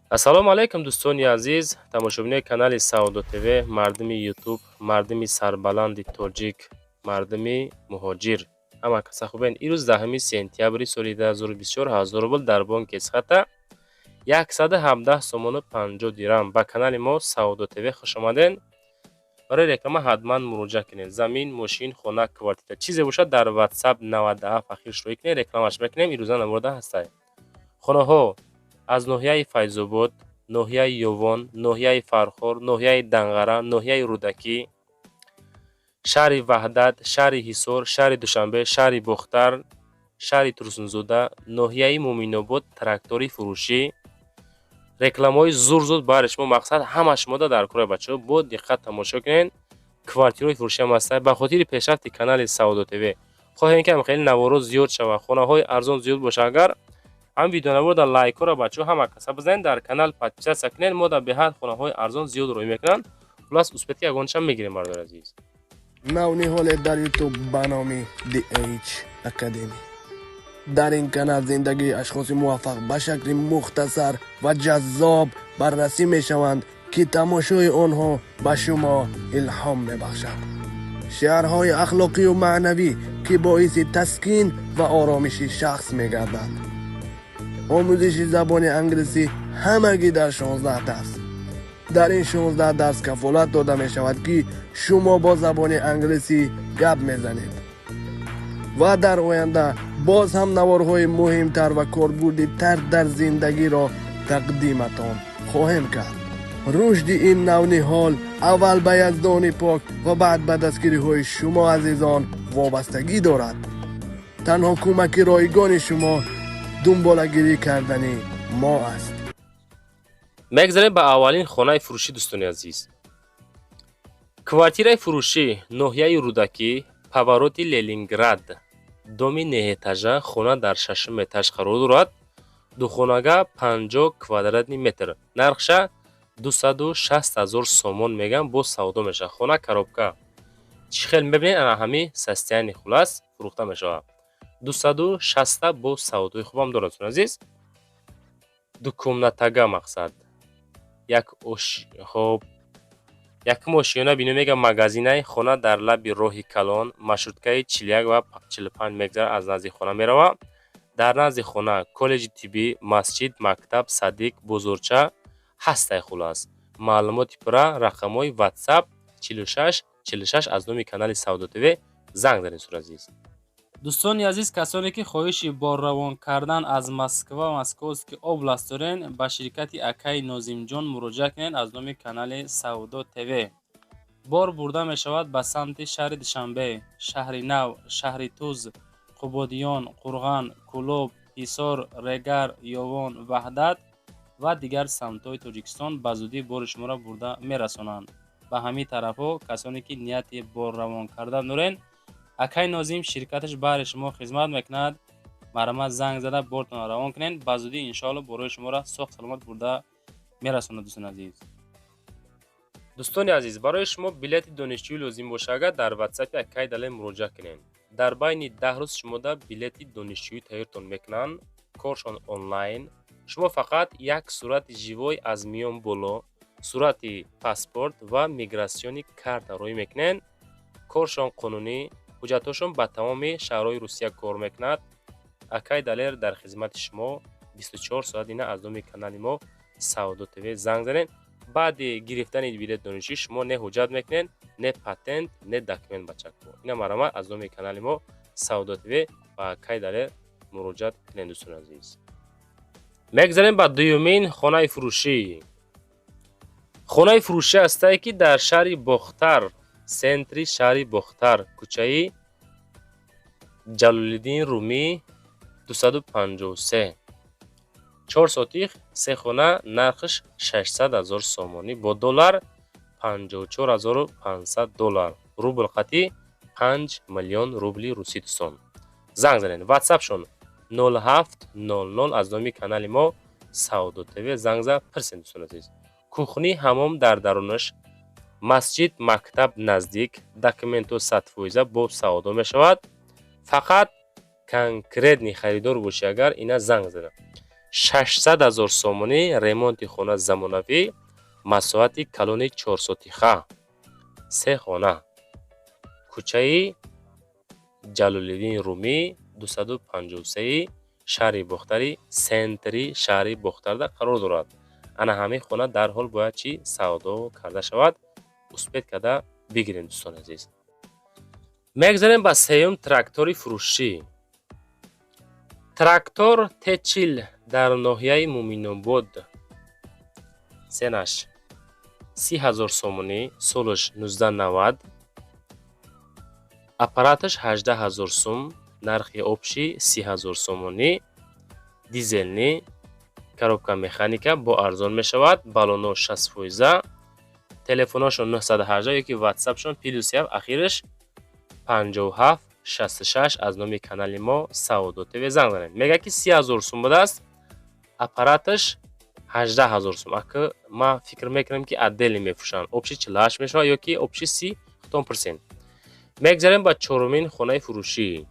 Ассалому алайкум, дӯстони азиз, тамошобинои канали Савдо ТВ, мардуми Ютуб, мардуми сарбаланди тоҷик, мардуми муҳоҷир. Ҳама каса хубен? Ирӯз 10 сентябри соли 2024, 1000 рубл дар бонки Эсхата 117 сомону 50 дирам. Ба канали мо Савдо ТВ хуш омаден. Барои реклама ҳатман муроҷиат кунед. Замин, мошин, хона, квартира, чизе бошад, дар WhatsApp 97 ахир шӯӣ кунед, рекламаш мекунем. Ирӯза наворда ҳастай. Хонаҳо аз ноҳияи Файзобод, ноҳияи Ёвон, ноҳияи Фархор, ноҳияи Данғара, ноҳияи Рӯдакӣ, шаҳри Ваҳдат, шаҳри Ҳисор, шаҳри Душанбе, шаҳри Бохтар, шаҳри Турсунзода, ноҳияи Муъминобод. Трактори фурӯшӣ, рекламаҳои зур зуд баҳри шумо. Мақсад, ҳама шумода дар кори, бачаҳо, бо диққат тамошо кунед. Квартираҳои фурӯшиам ҳаста. Ба хотири пешрафти канали Савдо ТВ хоҳем, ки хеле наворо зиёд шавад, хонаҳои арзон зиёд бошад. Агар ҳам видеонавор лайкҳоро, бачаҳо, ҳама каса бизанед, дар канал подписаться кунед. Мо дар беҳад хонаҳои арзон зиёд рӯй мекунанд. Хулас, успеть ки ягонашам мегирем, бародари азиз. Навниҳоле дар Ютуб ба номи DH Academy. Дар ин канал зиндагии ашхоси муваффақ ба шакли мухтасар ва ҷаззоб баррасӣ мешаванд, ки тамошои онҳо ба шумо илҳом мебахшад. Шиарҳои ахлоқию маънавӣ, ки боиси таскин ва оромиши шахс мегарданд. Омӯзиши забони англисӣ ҳамагӣ дар 16 дарс. Дар ин 16 дарс кафолат дода мешавад, ки шумо бо забони англисӣ гап мезанед. Ва дар оянда боз ҳам наворҳои муҳимтар ва корбурдитар дар зиндагиро тақдиматон хоҳем кард. Рушди ин навниҳол аввал ба Яздони пок ва баъд ба дастгириҳои шумо азизон вобастагӣ дорад. Танҳо кӯмаки ройгони шумо дунболагирӣ кардани мо аст. Мегзарем ба аввалин хонаи фурӯшӣ, дӯстони азиз. Квартираи фурӯшӣ, ноҳияи Рӯдакӣ, повороти Ленинград, доми неҳэтажа, хона дар шашум этаж қарор дорад. Духонага, 50 квадратный метр, нархша 260 000 сомон мегӯям, боз савдо мешавад. Хона коробка, чӣ хел мебинед, ана ҳами состояние. Хулас, фурӯхта мешавад дусаду шаста, боз савдои хубам дорад, дӯстони азиз. Дукомнатага, мақсад, як ош. Хоб, якум ошёна бино мегӯям, магазинаи хона дар лаби роҳи калон, маршруткаи 41 ва 45 мегзарад, аз назди хона меравад. Дар назди хона коллеҷи тиббӣ, масҷид, мактаб, садик, бозорча ҳастай. Хулас, маълумоти пурра, рақамҳои WhatsApp 46 46. Аз номи канали Савдо ТВ занг занед, дӯстони азиз. Дӯстони азиз, касоне ки хоҳиши борравон кардан аз Москва, Московский область дорен, ба ширкати акаи Нозимҷон муроҷиат кунед. Аз номи канали Савдо ТВ бор бурда мешавад ба самти шаҳри Душанбе, Шаҳри Нав, шаҳри Туз, Қубодиён, Қурған, Кӯлоб, Ҳисор, Регар, Ёвон, Ваҳдат ва дигар самтҳои Тоҷикистон. Ба зудӣ бори шуморо бурда мерасонанд ба ҳамин тарафҳо. Касоне ки нияти борравон кардан дорен, акаи Нозим ширкаташ баҳри шумо хизмат мекунад. Марҳамат, занг зада бортонро равон кунед. Ба зудӣ, иншоалло, борои шуморо соғ саломат бурда мерасонад, дӯстони азиз. Дӯстони азиз, барои шумо билети донишҷӯӣ лозим бошад, агар дар Ватсапи акаи Далер муроҷиат кунед, дар байни 10 рӯз шумода билети донишҷӯӣ тайёртон мекунанд. Коршон онлайн. Шумо фақат як сурати живой аз миён боло, сурати паспорт ва миграционный карта роҳӣ мекунед. Коршон қонунӣ, ҳуҷҷатҳошон ба тамоми шаҳрҳои Русия кор мекунад. Акаи Далер дар хизмати шумо 24 соат. Ина, аз номи канали мо Савдо ТВ занг занед. Баъди гирифтани билет донишҷӯӣ шумо не ҳуҷҷат мекунед, не патент, не документ, бачако. Ина, марҳамат, аз номи канали мо Савдо ТВ ба акаи Далер муроҷиат кунед, дӯстони азиз. Мегзарем ба дуюмин хонаи фурӯшӣ. Хонаи фурӯшӣ ҳастае, ки дар шаҳри Бохтар, центри шаҳри Бохтар, кӯчаи Ҷалолиддин Румӣ, 253, 4 сотих, се хона, нархаш 600 ҳазор сомонӣ, бо доллар 54 500 доллар, рубл қатӣ 5 миллион рубли русӣ. Дӯстон, занг занед, ватсапшон 0700. Аз номи канали мо Савдо ТВ занг зад, пирсед, дӯстони азиз. Кухни, ҳаммом дар дарунаш, масҷид, мактаб наздик, документҳо 100%, бо савдо мешавад. Фақат конкретный харидор бошӣ агар, ина занг зада. 600 ҳазор сомонӣ. Ремонти хона замонавӣ, масоҳати калони 4 сотиха, се хона. Кӯчаи Ҷалолиддини Румӣ, 253, шаҳри Бохтари, центри шаҳри Бохтарда қарор дорад. Ана ҳамин хона дарҳол бояд чӣ савдо карда шавад. Успеть карда бигирем, дӯстони азиз. Мегзарем ба сеюм трактори фурӯшӣ. Трактор Т40 дар ноҳияи Муъминобод, ценаш 30 000 сомонӣ, солаш 1990, аппараташ 18 000 сум, нархи общий 30 000 сомонӣ. Дизельный, коробка механика, бо арзон мешавад. Баллоно 60%. Телефоношон 918 ёки ватсапшон +7, ахираш 57 66. Аз номи канали мо Савдо ТВ занг занед. Мегӯяд, ки 30 000 сум будааст, аппараташ 18 000 сум. Ака, ман фикр мекунам, ки отдельно мефурӯшанд, общий 48 мешавад ё ки общий 30, худтон пурсен. Мегзарем ба чорумин хонаи фурӯшӣ.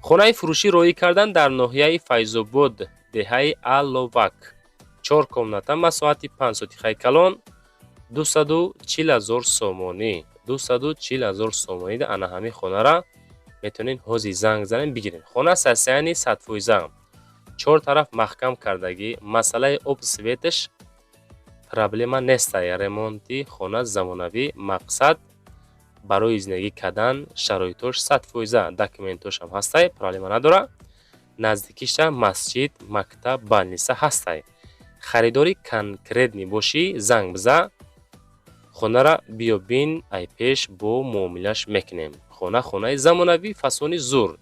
Хонаи фурӯшӣ роҳӣ кардан дар ноҳияи Файзобод, деҳаи Аловак, чор комната, масоҳати 5 сотихаи калон, 240 000 сомонӣ. 240 000 сомонида ана ҳамин хонара метавонед ҳозир занг занед, бигиред. Хона состояние 100%, чор тараф маҳкам кардагӣ, масъалаи об, светаш проблема нестай. Ремонти хона замонавӣ, мақсад, барои зиндагӣ кардан шароитош 100%, документошам ҳастай, проблема надорад. Наздикиша масҷид, мактаб, больница ҳастай. Харидори конкретный бошӣ, занг биза, хонара биё бин, айпеш бо муомилаш мекунем. Хона хонаи замонавӣ, фасони зур,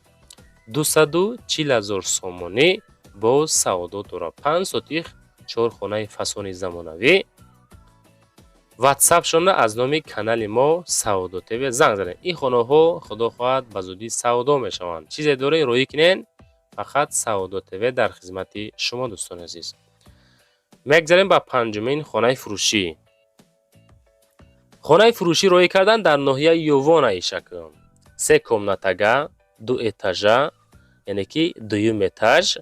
240 000 сомонӣ боз савдо дорад. 5 сотих, чор хонаи фасони замонавӣ. Ватсапшона аз номи канали мо Савдо ТВ занг занед. Ин хонаҳо, худо хоҳад, ба зудӣ савдо мешаванд. Чизе доред, роҳӣ кунед, фақат Савдо ТВ дар хизмати шумо, дӯстони азиз. Мегзарем ба панҷумин хонаи фурӯшӣ. Хонаи фурӯшӣ роҳӣ кардан дар ноҳияи Ёвон, Айшак, се комнатага, ду этажа, яъне ки дуюм этаж,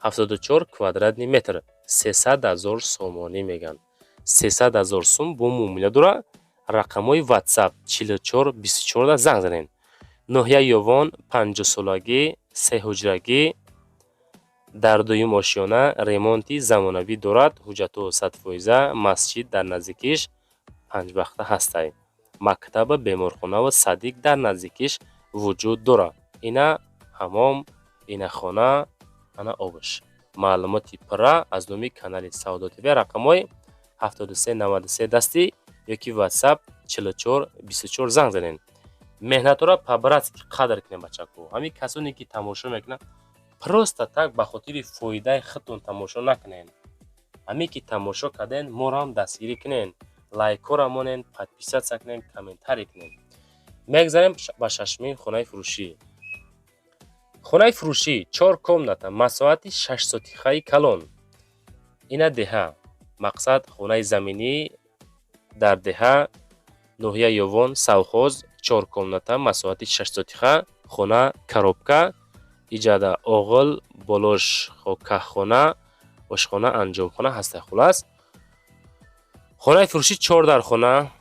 74 квадратный метр, 300 000 сомонӣ мегӯянд. 300 000 сум бо муомила дорад. Рақамҳои ватсап 44 24 занг занед. Ноҳияи Ёвон, 50-солагӣ, сеҳуҷрагӣ, дар дуюм ошёна, ремонти замонавӣ дорад, ҳуҷҷатҳо 100%, масҷид дар наздикиш панҷвақта ҳастай, мактаба, беморхонаву садик дар наздикиш вуҷуд дорад. Ина ҳамом, ина хона, ана обш. Маълумоти пурра аз номи канали Савдо ТВ рақамҳои 73 93 дастӣ ёки ватсап 44 24 занг занед. Меҳнатҳоро по-братски қадр кунед, бачако. Ҳамин касоне ки тамошо мекунанд, просто так ба хотири фоидаи худтон тамошо накунед. Ҳамин ки тамошо кардем, моро ҳам дастгирӣ кунед, лайкҳоро монед, подписаться кунед, комментарий кунед. Мегзарем ба шашумин хонаи фурӯшӣ. Хонаи фурӯшӣ чор комната, масоҳати 6 сотихаи калон. Ина деҳа, мақсад, хонаи заминӣ дар деҳа, ноҳияи Ёвон, совхоз, чор комната, масоҳати 6 сотиха, хона коробка, иҷада оғил, болош каххона, ошхона, анҷомхона ҳаста. Хулас, хонаи фурӯшӣ чор дархона,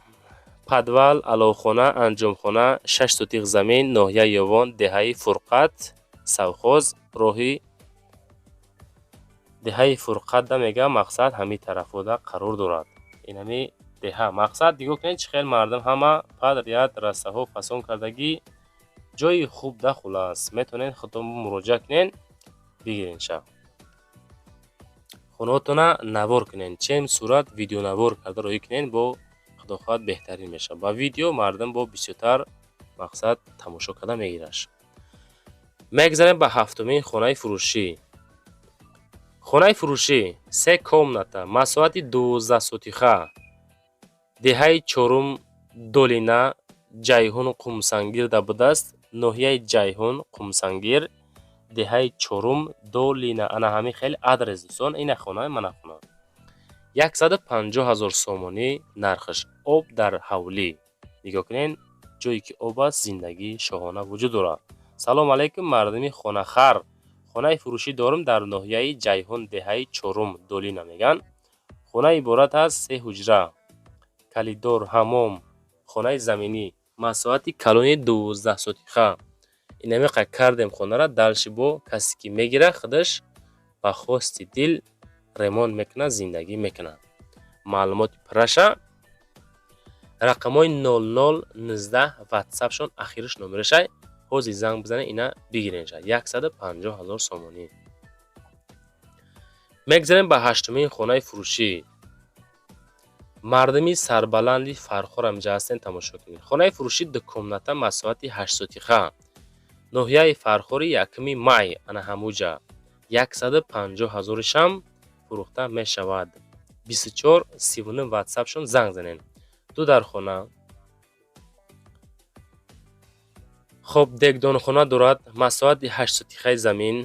подвал, аловхона, анҷомхона, 6 сотих замин, ноҳияи Ёвон, деҳаи Фурқат, совхоз, роҳи деҳаи Фурқатда мегӯям, мақсад, ҳамин тарафода қарор дорад. Инами деҳа, мақсад, нигоҳ кунед, чӣ хел мардум ҳама подряд растаҳо фасон кардагӣ, ҷои хуб да. Хулас, метавонед худтон муроҷиат кунед, бигиред. Хонаҳотона навор кунед, чем сурат видеонавор карда роҳӣ кунед, бо худо хоҳад, беҳтарин мешавад. Ба видео мардум бо бисёртар, мақсад, тамошо карда мегираш. Мегзарем ба ҳафтумин хонаи фурӯшӣ. Хонаи фурӯшӣ се комната, масоҳати 12 сотиха, деҳаи Чорум Долина, Ҷайҳун Қумсангирда будааст. Ноҳияи Ҷайҳун, Қумсангир, деҳаи Чорум Долина. Ана ҳамин хел адрес, дӯстон. Ина хона, мана хона. 150 000 сомонӣ нархаш. Об дар ҳавлӣ. Нигоҳ кунед, ҷое ки об аст, зиндагии шоҳона вуҷуд дорад. Салом алайкум, мардуми хонахар. Хонаи фурӯшӣ дорум дар ноҳияи Ҷайҳун, деҳаи Чорум, Долина мегӯянд. Хона иборат аз се ҳуҷра, калидор, ҳаммом, хонаи заминӣ, масоҳати калони 12 сотиха. Инамиқа кардем хонара, дальше бо касе ки мегира, худаш ба хости дил ремонт мекунад, зиндагӣ мекунад. Маълумоти пурраша рақамҳои 0019 ватсапшон, ахириш номерашай. Ҳозир занг бизанед, ина бигиренша, 150 000 сомонӣ. Мегзарем ба ҳаштумин хонаи фурӯшӣ. Мардуми сарбаланди Фархор ҳаминҷа ҳастен, тамошо кунед. Хонаи фурӯшӣ дукомната, масоҳати 8 сотиха, ноҳияи Фархори, Якуми Май, ана ҳамуҷа, 150 ҳазоришам фурӯхта мешавад. 24 39 ватсапшон занг занед. Ду дар хона. Хоб, дегдонхона дорад, масоҳати 8 сотихаи замин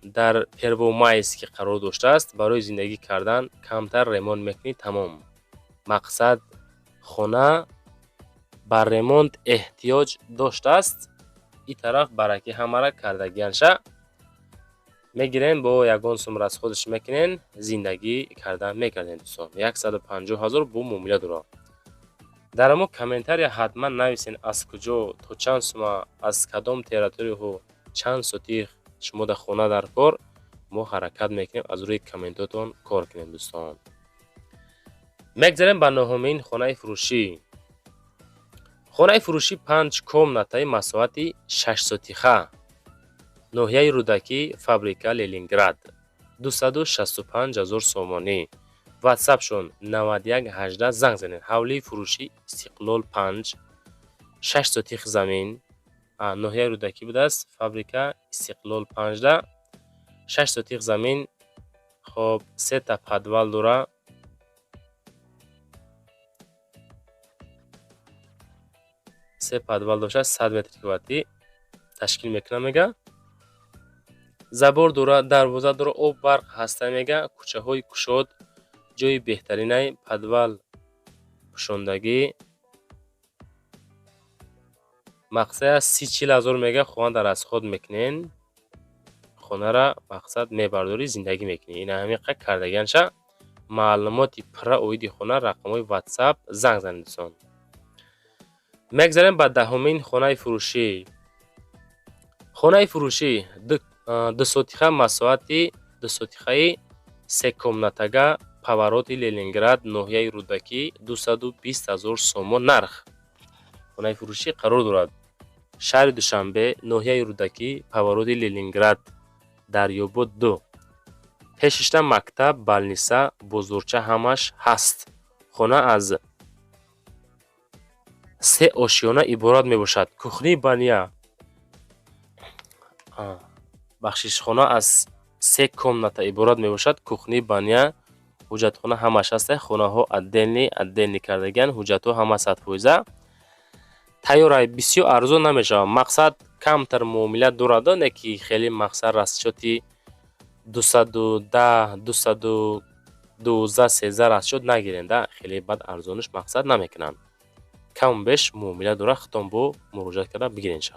дар Первомайский қарор доштааст. Барои зиндагӣ кардан камтар ремонт мекунӣ, тамом. Мақсад, хона ба ремонт эҳтиёҷ доштааст. Ин тараф баракӣ ҳамара кардагианша. Мегирем, бо ягон сум расходаш мекунен, зиндагӣ кардан мекардем, дӯстон. 150 ҳазор бо муомила дорад. Дар ҳамо комментария ҳатман нависен, аз куҷо, то чанд сума, аз кадом территорияҳо, чанд сотих шумо дар хона дар кор. Мо ҳаракат мекунем, аз рӯи комментотон кор кунем, дӯстон. Мегзарем ба нуҳумин хонаи фурӯшӣ. Хонаи фурӯшӣ панҷ комнатаи, масоҳати 6 сотиха, ноҳияи Рӯдакӣ, фабрика Ленинград, 265 ҳазор сомонӣ. Ватсапшон 91 18, занг занед. Ҳавлии фурӯшӣ, Истиқлол 5, 6 сотих замин, ноҳияи Рӯдакӣ будааст, фабрика Истиқлол 5-да, 6 сотих замин. Хоб, сета подвал дора. Се подвал дошта, 100 метри квадратӣ ташкил мекунад, мега. Забор дора, дарвоза дора, об, барқ ҳаста, мега. Кӯчаҳои кушод, ҷои беҳтаринай, подвал пӯшондагӣ. Мақсад 30-40 ҳазор, мега, хона дар расход мекунен, хонара, мақсад, мебардорӣ, зиндагӣ мекунӣ. Ина ҳамин кардагианша. Маълумоти пурра оиди хона рақамҳои ватсап, занг занед, дӯстон. Мегзарем ба даҳумин хонаи фурӯшӣ. Хонаи фурӯшӣ 2 сотиха, масоҳати 2 сотихаи, секомнатага, повороти Ленинград, ноҳияи Рӯдакӣ, 220 ҳазор сомон нарх. Хонаи фурӯшӣ қарор дорад шаҳри Душанбе, ноҳияи Рӯдакӣ, повороти Ленинград, Дарёбод 2. Пешишта мактаб, больница, бозорча ҳамаш ҳаст. Хона аз се ошёна иборат мебошад, кухни, баня. Бахшиш, хона аз се комната иборат мебошад, кухни, баня, ҳуҷҷатхона ҳамаш ҳаста. Хонаҳо отдельный отдельный кардагиан, ҳуҷҷатҳо ҳама 100% тайёрай. Бисёр арзон намешавад, мақсад, камтар муомила дорад, не ки хеле. Мақсад, расчёти 210, 212, 13 расчёт нагирем да, хеле бад арзониш мақсад намекунанд. Каму беш муомила дорад, худтон бо муроҷиат карда бигиренша.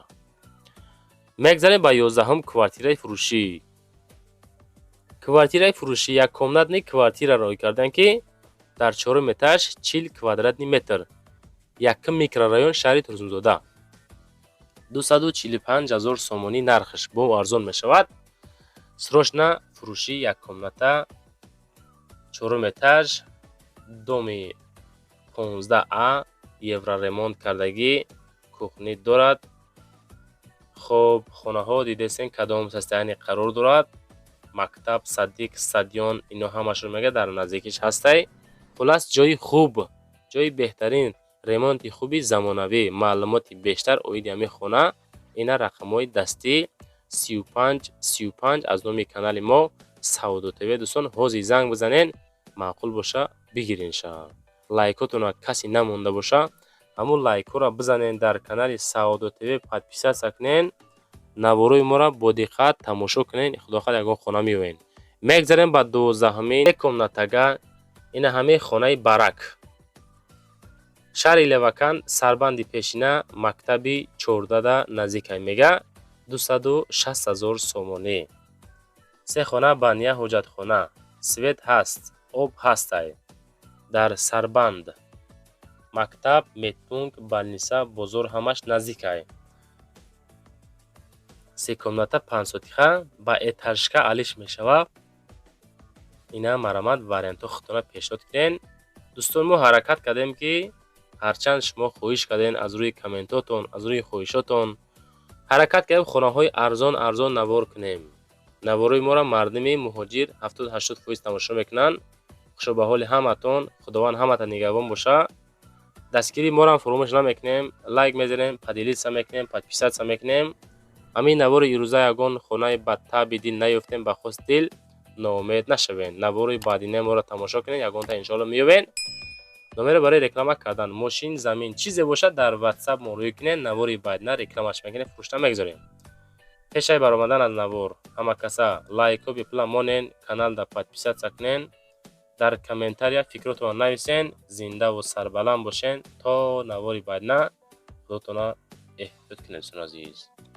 Мегзарем ба 11-ум квартираи фурӯшӣ. Квартираи фурӯшӣ яккомнатный квартира роҳӣ карданд, ки дар чорум этаж, 40 квадратный метр, якум микрорайон, шаҳри Турсунзода, 245 ҳазор сомонӣ нархш, бо арзон мешавад. Срочно фурӯшӣ, яккомната, чорум этаж, доми 15 а, евроремонт кардагӣ, кухни дорад. Хоб, хонаҳо дидесен, кадом состояние қарор дорад. Мактаб, садик, стадион, ино ҳамашро, мега, дар наздикиш ҳастай. Хуллас, ҷои хуб, ҷои беҳтарин, ремонти хуби замонавӣ. Маълумоти бештар оиди ҳамин хона ина рақамҳои дастӣ 35 35 аз номи канали мо Савдо ТВ. Дӯстон, ҳозир занг бизанен, маъқул боша, бигиренша. Лайкотонро касе намонда боша, ҳамун лайкҳоро бизанен, дар канали Савдо ТВ подписаться кунен, наворои моро бо диққат тамошо кунен. Худохоҳад, ягон хона меоен. Мегзарем ба 12-ҳумин комнатага. Ина ҳамин хонаи барак, шаҳри Леваканд, сарбанди пешина, мактаби 14-да наздикай, мега, 260 ҳазор сомонӣ. Се хона, баня, ҳоҷатхона, свет ҳаст, об ҳастай. Дар Сарбанд мактаб, медпункт, больница, бозор ҳамаш наздикай. Се комната, 5 сотиха, ба этажка алиш мешавад. Ина, марамат, вариантҳо худтона пешниҳод кунен. Дӯстон, мо ҳаракат кардем, ки ҳарчанд шумо хоҳиш кардем, аз рӯи комментотон, аз рӯи хоҳишотон ҳаракат кардем, хонаҳои арзон арзон навор кунем. Наворои моро мардуми муҳоҷир 70-80% тамошо мекунанд. Хушо ба ҳоли ҳаматон, Худованд ҳамата нигаҳбон боша. Дастгирии морам фуромӯш намекунем, лайк мезанем, поделиться мекунем, подписаться мекунем. Ҳамин навори ирӯза ягон хонаи ба таъби дил наёфтем, ба хост дил ноумед нашавед. Наворои баъдинаи моро тамошо кунед, ягонта иншоалло меёбед. Номеро барои реклама кардан, мошин, замин, чизе бошад, дар Ватсап мо рӯй кунед. Навори баъдина рекламаш мекунем, фурӯшта мегузорем. Пешаи баромадан аз навор, ҳама каса лайко бепула монен, каналда подписаться кунен, дар комментария фикротонро нависен. Зиндаву сарбаланд бошен. То навори баъдина, худотона эҳтиёт кунед, дӯстони азиз.